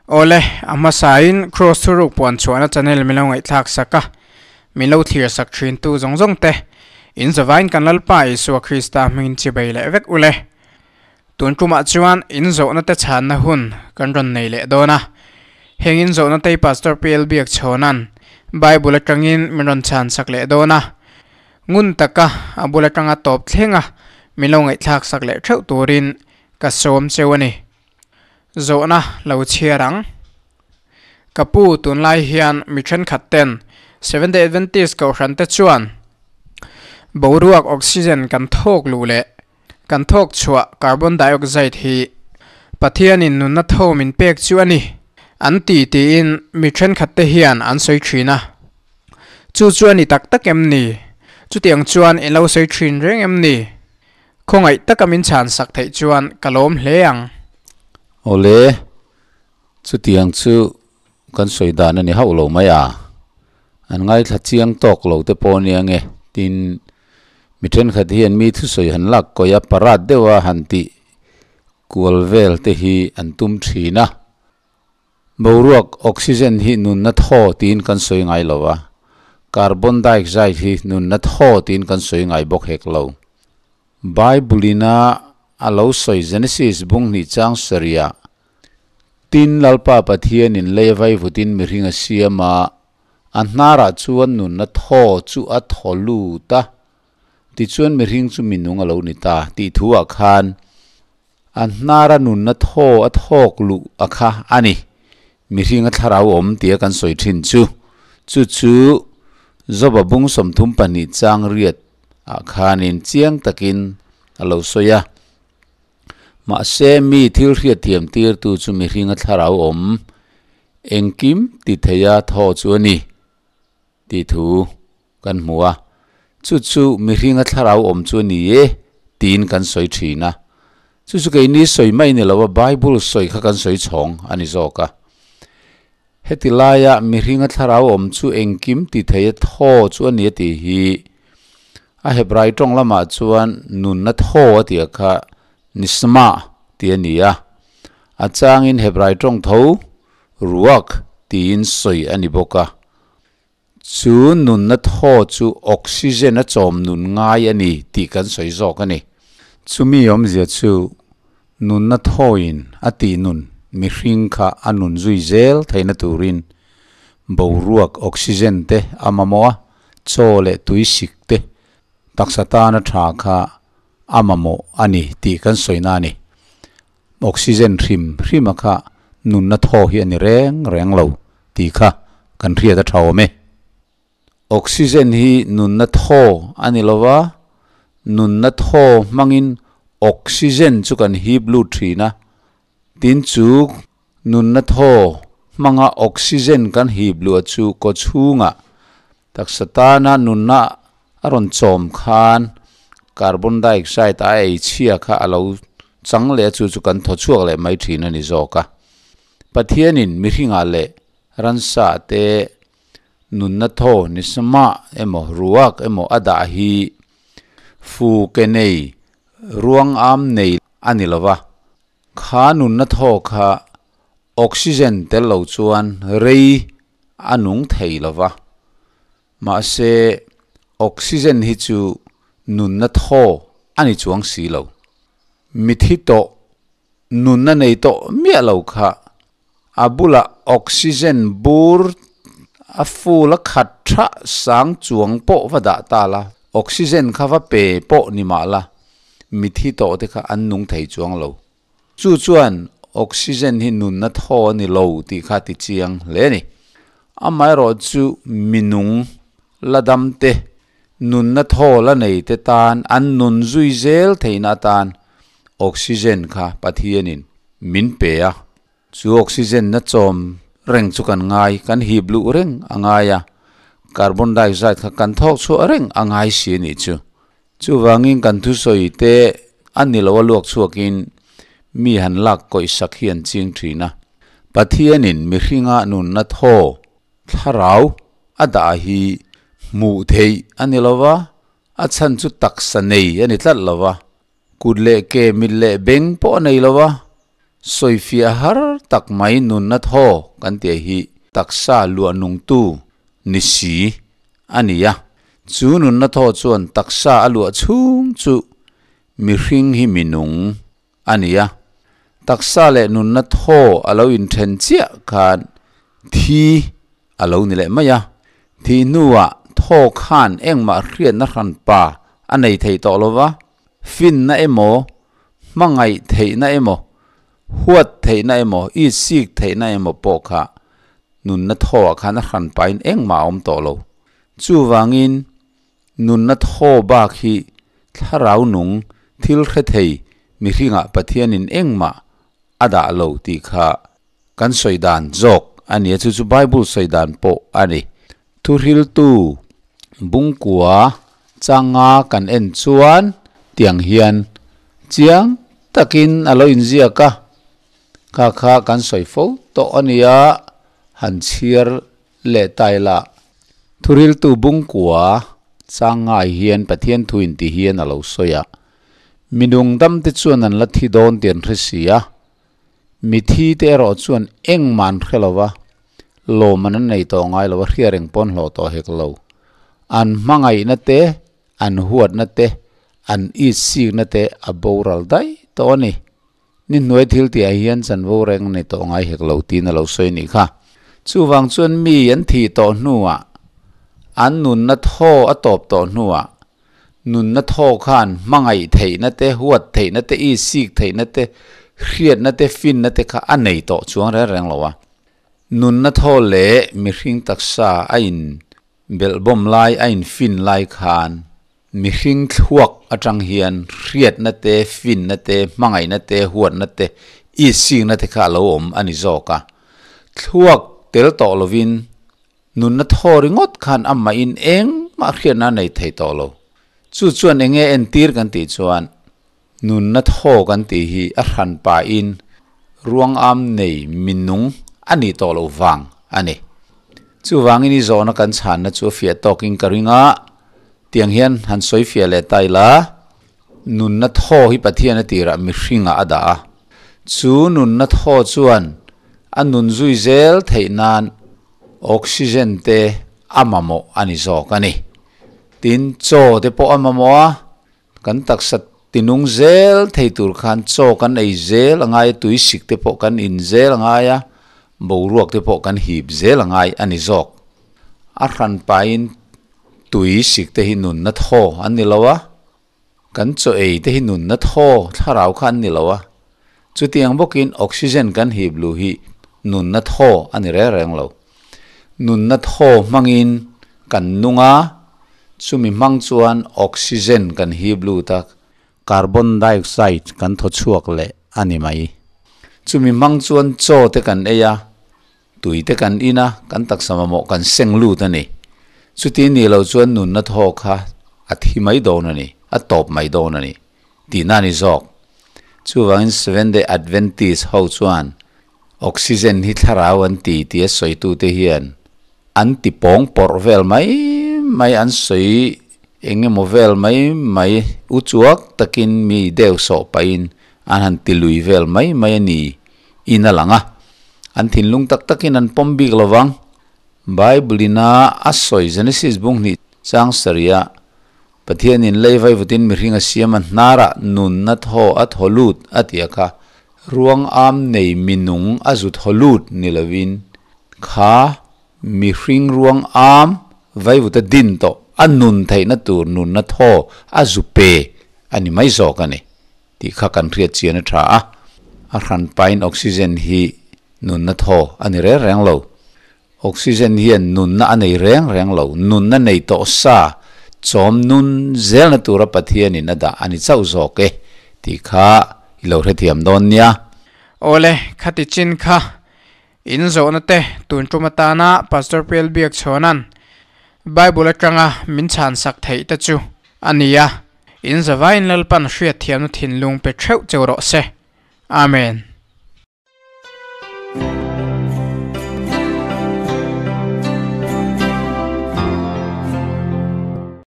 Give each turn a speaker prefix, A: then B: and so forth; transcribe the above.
A: Awle, a hmasain Kraws thuruk puan chhuahna channel min lo ngaihthlak sak a, min lo thlir sak thin tu zawng zawng te, in zavain kan Lalpa Isua Krista hmingin chibei leh vek ule. Tun tumah chuan in zawhna te chhanna hun kan rawn nei leh dawn a, heng in zawhna te hi Pastor PL Biakchhawna'n Bible atangin min rawn chhan sak leh dawn a, ngun taka a bul atanga tawp thleng a min lo ngaihthlak sak leh theuh turin ka sawm cheu a ni. Zawhna lo chhiar ang. Ka pu tunlai hian mi thenkhat ten Seventh-day Adventist kohhran te chuan boruak oxygen kan thawk luh leh kan thawk chhuah carbon dioxide hi Pathianin nunna tho min pek chu a ni an ti tiin mi thenkhat te hian an sawi thin a. Chu chu a ni tak tak em ni? Chutiang chuan in lo sawi thin reng em ni? Khawngaih taka min chhan sak theih chuan ka lawm hle ang.
B: Awle, chutiang chu kan sawi dan a ni hauh lo mai a, an ngaithla chiang tawk lo te pawh nia nge, tin mi thenkhat hian mi thusawi han lak kawi a parat deuh a han tih kual vel te hi an tum thin a. Boruak oxygen hi nunna thaw tiin kan sawi ngai lo a, carbon dioxide hi nunna thaw tiin kan sawi ngai bawk hek lo. Bible-ina a lo sawi Genesis bung hnih chang sarih-ah, Tin, Lalpa Pathianin lei a vaivutin mihring a siam a, a hnarah chuan nunna thaw chu a thaw lut a, tichuan mihring chu minung a lo ni ta, tih thu-ah khan A hnara nunna thaw a thawk luh a kha a ni. Mihring a thlarau awm tia kan sawi thin chu. Chu chu Joba bung 32 chang riat ah khanin chiang takin a lo sawi a. Mahse mi thil hriatthiam tirtu chu mihring a thlarau awm engkim ti theia thaw chu a ni tih thu kan hmu a, chu chu mihringa thlarau awm chu a ni e tiin kan sawi thin a. Chu chu keini sawi mai ni lo a, Bible sawi kha kan sawi chhawng a ni zawk a. Heti laia mihringa thlarau awm chu engkim ti thei a thaw chu a ni a tih hi a Hebrai tawng lamah chuan nunna thaw a tih kha nishma tih a ni a, a changin Hebrai tawng tho ruach tiin sawi a ni bawk a. Chu nunna thaw chu oxygen a chawm nun ngai a ni tih kan sawi zawk a ni. Chumi awmzia chu nunna thawin a tih nun mihring kha a nun zui zel theihna turin boruak oxygen te a mamawh a, chaw leh tui sik te taksa tana tha kha a mamawh a ni tih kan sawina a ni. Oxygen hrim hrima kha nunna thaw hi a ni reng reng lo tih kha kan hriat a tha awm e. Oxygen hi nunna thaw a ni lo va, nunna thaw hmangin oxygen chu kan hip lut thin a, tin chu nunna thaw hmanga oxygen kan hip luah chu kaw chhungah taksa tana nunna a rawn chawm khan carbon dioxide a ei chhia kha a lo chang leh a, chu chu kan thaw chhuak leh mai thin a ni zawk a. Pathianin mihringah leh ransa te nunna thaw nisma emaw ruak emaw a dah hi fu ke nei ruang am nei a ni lo va, kha nunna thaw kha oxygen tel lo chuan rei a nung thei lo va. Mahse, oxygen hi chu nunna thaw a ni chuang si lo. Mithi tawh, nunna nei tawh miah lo kha a bulah oxygen bur a full a khat tha sang chuang pawh va dah ta la, oxygen kha va pe pawh ni mah la, mithi tawh te kha an nung thei chuang lo. Chu chuan oxygen hi nunna thaw a ni lo tih kha ti chiang hle a ni. Amaherawh chu minung la dam te, nunna thaw la nei te tan an nun zui zel theihna atan oxygen kha Pathianin min pe a. Chu oxygen na chawm reng chu kan ngai, kan hip luh reng a ngai a, carbon dioxide kha kan thawk chhuah reng a ngai si a nih chu. Chuvangin kan thusawi te a ni lo a luak chhuakin mi han lak kawih sak hi an ching thin a. Pathianin mihringa nunna thaw, thlarau, a dah hi hmuh theih a ni lo va, a chhan chu taksa nei a ni tlat lo va, kut leh ke, mit leh beng pawh a nei lo va. Sawifiah har tak mai nunna thaw kan tih hi taksa luah nungtu ni si a ni a. Chu nunna thaw chuan taksa a luah chhung chu mihring hi minung a ni a. Taksa leh nunna thaw a lo inthen chiah khan thi a lo ni leh mai a. Thih hnuah thaw khan engmah hriatna hranpa a nei thei tawh lo va, finna emaw, hmangaih theihna emaw, huat theihna emaw, isik theihna emaw pawh kha nunna thaw ah khan a hran pahin engmah a awm tawh lo. Chuvangin nunna thaw bak hi thlarau nung thil hre thei mihringah Pathianin engmah a dah lo tih kha kan sawi dan zawk a ni a, chu chu Bible sawi dan pawh a ni. Thuhriltu bungkua changa kan en chuan tiang hian chiang takin a lo inziak a, kha kha kan sawi fo tawh a nia, han chhiar leh ta ila. Thuhriltu bungkua changai hian Pathian thu inti hian a lo sawi a, Minung damte chuan an la thi dawn tih an hre si a, mithi te erawh chuan engmah an hre lo va, Lawm an an nei tawh ngai lo, a hria reng pawn hlawh tawh hek lo. An hmangaihna te, an huatna te, an itsikna te a boral daih tawh a ni. Ni hnuai thil tihah hian chanvo reng nei tawh ngai hek lo tiin a lo sawi a nih kha. Chuvang chuan mi an thih tawh hnuah, an nunna thaw a tawp tawh hnuah, nunna thaw khan hmangaih theihna te, huat theihna te, itsik theihna te, hriatna te, finna te kha a nei tawh chuang reng reng lo a. Nunna thaw leh mihring taksa a in belhbawm lai, a in fin lai khan mihring thluak atang hian hriatna te, finna te, hmangaihna te, huatna te, itsikna te kha a lo awm a ni zawk a. Thluak tel tawh lovin nunna thaw ringawt khan amahin engmah hriatna a nei thei tawh lo. Chu chuan enge entir kan tih chuan Nunna thaw kan tih hi a hran pahin ruangam nei minung a nih tawh loh vang a ni. Chuvangin i zawhna kan chhanna chu a fiah tawkin ka ring a, tiang hian han sawi fiah leh ta ila, nunna thaw hi Pathian a tirah mihringah a dah a, chu nunna thaw chuan a nun zui zel theih nan oxygen te a mamawh a ni zawk a ni. Tin, chaw te pawh a mamawh a, Kan taksa tinung zel thei tur khan chaw kan ei zel a ngai a, tui sik te pawh kan in zel a ngai a, boruak te pawh kan hip zel a ngai a ni zawk. A hran pahin tui sik te hi nunna thaw an ni lo a, kan chaw ei te hi nunna thaw thlarau kha an ni lo a, chutiang bawkin oxygen kan hip luh hi nunna thaw a ni reng reng lo. Nunna thaw hmangin kan nung a, chumi hmang chuan oxygen kan hip lut a, carbon dioxide kan thaw chhuak leh a ni mai. Chumi hmang chuan chaw te kan ei a, tui te kan in a, kan taksa mamawh kan seng lut a ni. Chuti nih loh chuan nunna thaw kha a thi mai dawn a ni, a tawp mai dawn a ni tihna a ni zawk. Chuvangin Seventh Day Adventist ho chuan Oxygen hi thlarau an ti tia sawitute hian an ti pawng pawrh vel mai mai, an sawi eng emaw vel mai mai, u chuak takin mi deuh sawh pahin an han ti lui vel mai mai a ni in a lang a. An thinlung tak takin an pawm bik lo vang. Bible-ina a sawi Genesis bung hnih chang sarih-ah Pathianin lei vaivutin mihring a siam a hnarah nunna thaw a thaw lut a ti a kha ruang am nei minung a zu thaw lut ni lovin kha mihring ruang am vaivuta din tawh a nun theihna tur nunna thaw a zu pe a ni mai zawk a ni tih kha kan hriat chian a tha a. A hranpain oxygen hi nunna thaw a ni reng reng lo. Oxygen hian nunna a nei reng reng lo, nunna nei tawh sa chawm nun zelna tura Pathianin a dah a ni chauh zawk e tih kha i lo hrethiam dawn nia.
A: Awle, khati chin kha in zawhna te tun tum atana Pastor Pial Biak chhawnan Bible atanga min chhan sak theih te chu a ni a, in zavain Lalpan hriatthiamna thinlung pe theuh cheu rawh se. Amen.